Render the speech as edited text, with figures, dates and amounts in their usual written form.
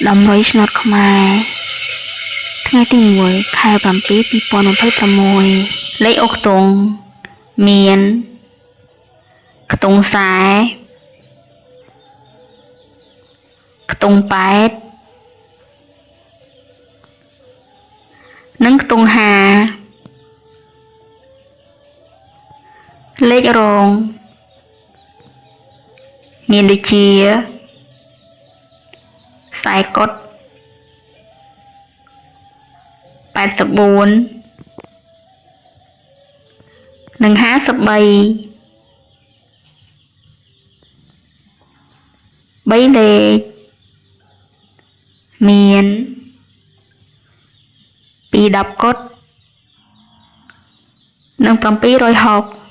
តម្រុយឆ្នោតខ្មែរថ្ងៃទី1ខែ7 2026លេខអូខ្ទង់មានខ្ទង់ខ្សែខ្ទង់8និងខ្ទង់5លេខរងមានដូចជាខ្សែកុដ84និង53 3លេខមាន2 10កុដនិង760។